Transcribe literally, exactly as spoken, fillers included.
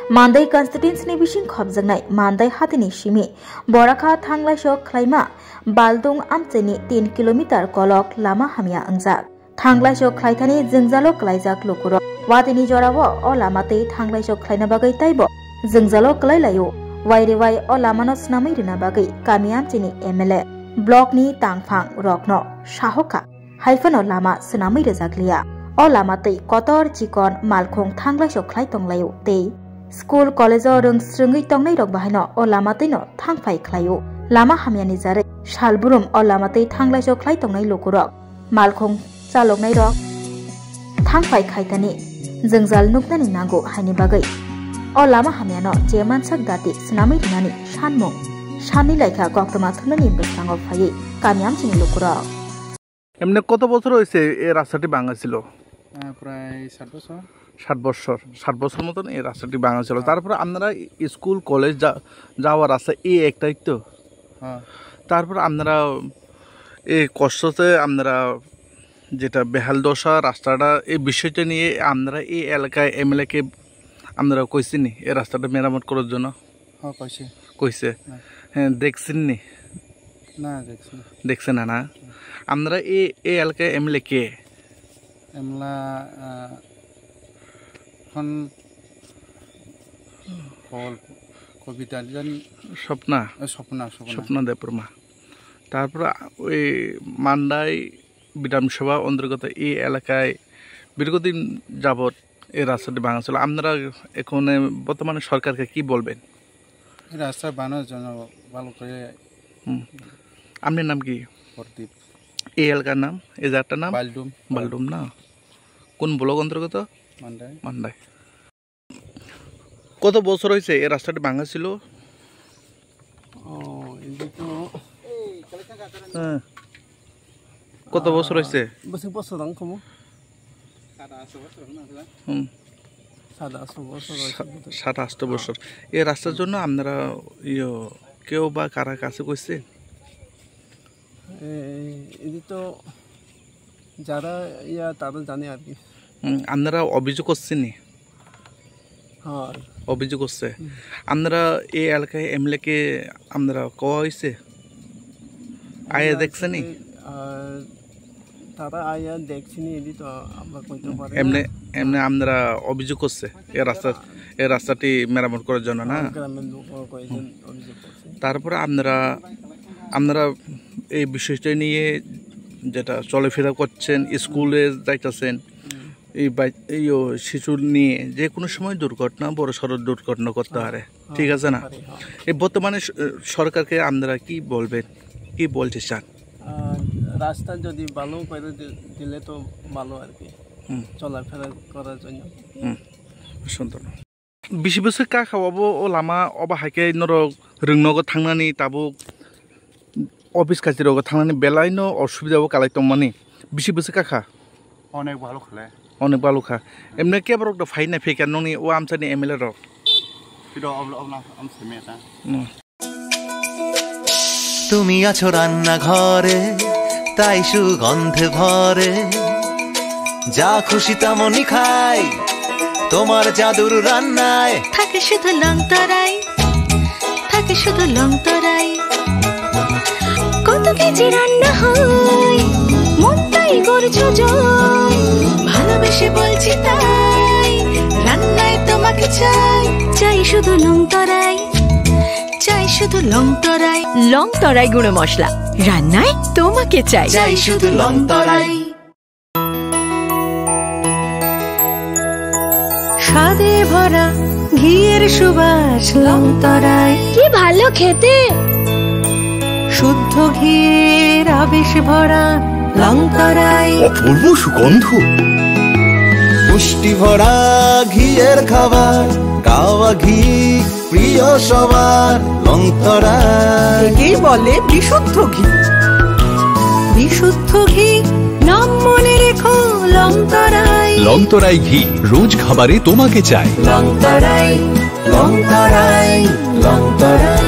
Mandai constituency ni bising khopjaknai Mandai hatini simi Borakha thanglaiso khlaima Baldung amchaini tin kilometer kolok lama hamya wngjak. Thanglaiso khlaithani jwngjalo klaijak lukurok. Watini jorao o lama tei thanglaiso khlaina bagwi taibo jwngjalo klai laio. Wairewai o lamano swnamwi rwna bagwi kami amchini M L A, block ni tangphang rokno sahoka. Haiphano lama swnamwi rwjakliya. O lama twi kotor chikon malkhung thanglaiso khlai tonglaio tei school, college-o rwng srwngwi tongnairok bahaino o lama twino thangphai khlaio. Lama hamyani jarwi salbrum o lama twi thanglaiso khlai tongnai lukurok malkhung chaloknairok thangphai khaithani jwngjal nuknani nango haini bagwi o lama hamyano je mansak dati swnamwi rwnani sanmung sanni laikha koktwma thumnani bwskango phaiwi kami amchini lukurok. এমনি কত বছর হয়েছে এই রাস্তাটি ভাঙা ছিল? আহ, প্রায় সাত বছর। সাত বছর, সাত বছর মতন এই রাস্তাটি ভাঙা ছিল। হ্যাঁ। তারপর আপনারা স্কুল, কলেজ যা-, যাওয়ার রাস্তা এই একটাই তো? হ্যাঁ। তারপর আপনারা এই কষ্টতে আপনারা যেটা বেহাল দশা রাস্তাটা, এই বিষয়টা নিয়ে আপনারা এই এলাকায় এমএলএ কে আপনারা কইছেন নি এই রাস্তাটা মেরামত করার জন্য? হ্যাঁ, কইছে। কইছে? হ্যাঁ। হ্যাঁ, দেখছেন নি? না, দেখছি না। দেখছে না, না? হুম। আপনারা এই, এই এলাকায় এমএলএ কে? এমলা, আহ, এখন কল, কবিতা জানি। স্বপ্না? এ, স্বপ্না, স্বপ্না। স্বপ্না দেববর্মা। তারপর ওই মান্ডাই বিধানসভা অন্তর্গত এই এলাকায় দীর্ঘদিন যাবত এই রাস্তাটি ভাঙা ছিল। আপনারা এখন বর্তমানে সরকারকে কি বলবেন? এই রাস্তা বানানোর জন্য ভালো করে। হুম। আপনার নাম কি? প্রদীপ। এই এলাকার নাম, এই জায়গাটার নাম? বালডুম। বালডুম না? কোন ব্লক অন্তর্গত? মান্ডাই। মান্ডাই। কত বছর হয়েছে এই রাস্তাটি ভাঙা ছিল? ও, এই যে তো হ্যাঁ। কত বছর আহ, হয়েছে? বেশি বছর দাম কমো। হুম। সাত আটশো বছর হয়েছে সা-, বোধহয়। সাত আটশো বছর। এই রাস্তার জন্য আপনারা, ইয়ো, কেউ বা কারা কাছে কইছে? এই, এই তো যারা ইয়া, তারা জানে আর কি। হুম, আপনারা অভিযোগ করছেন নি? হ্যাঁ। অভিযোগ করছে। হুম। আপনারা এই এলাকায় এমএলএ কে আপনারা কওয়া হয়েছে? আয়া এমএলএ দেখছেন নি? আসলে, আহ, তারা আয়া দেখছেন নি, এটি তো আমরা কইতে পারি না। এমনি, এমনি আপনারা অভিযোগ করছে এই রাস্তা, এই রাস্তাটি মেরামত করার জন্য না? হ্যাঁ, গ্রামের লোক কয়েকজন হুম। অভিযোগ করছে। তারপরে আপনারা, আপনারা এই বিষয়টা নিয়ে যেটা চলাফেরা করছেন, স্কুলে যাইতেছেন, হুম। এই বাই-, এই ও শিশু নিয়ে যে কোনো সময় দুর্ঘটনা, বড় সড়ো দুর্ঘটনা করতে হ্যাঁ, পারে, হ্যাঁ, ঠিক আছে না? পারে, হ্যাঁ। এই বর্তমানে স-, সরকারকে আপনারা কি বলবেন, কি বলতে চান? আহ, রাস্তা যদি ভালো করে দি-, দিলে তো ভালো আর কি, হুম। চলাফেরা করার জন্য। হুম, সুন্দর। Bisi bwswk kha kha obo o lama, obo hai khe norok rwngnogo thangnani tabuk office kachari rogo thangnani belai no osubida o kalai tongmani. Bisi bwswk kha kha? Onek bhalo khale. Onek bhalo kha. Emne kebo rok do phai nai phaikha nongni o amchani M L A rok? Piro obla obla am seme ta. Hmm. তুমি আছো রান্নাঘরে, তাই সুগন্ধে ভরে। যা খুশি তেমনই খাই, তোমার জাদুর রান্নায়। থাকে শুধু লং তরাই, থাকে শুধু লং তরাই। কত কেজি রান্না হয়, মনটাই করছো জয়। ভালোবেসে বলছি তাই, রান্নায় তোমাকে চাই। চাই শুধু লং তরাই, চাই শুধু লং তরাই। লং তরাই গুঁড়ো মশলা, রান্নায় তোমাকে চাই। চাই শুধু লং তরাই। স্বাদে ভরা ঘিয়ের সুবাস লং তরাই। কি ভালো খেতে। শুদ্ধ ঘিয়ের আবেশ ভরা লং তরাই। অপূর্ব সুগন্ধ। পুষ্টি ভরা ঘিয়ের খাবার, কাওয়া ঘি প্রিয় সবার, লং তরাই। একেই বলে বিশুদ্ধ ঘি। বিশুদ্ধ ঘি, নাম মনে রেখো, লং তরাই। লং তরাই ঘি, রোজ খাবারে তোমাকে চাই। লং তরাই, লং তরাই, লং তরাই।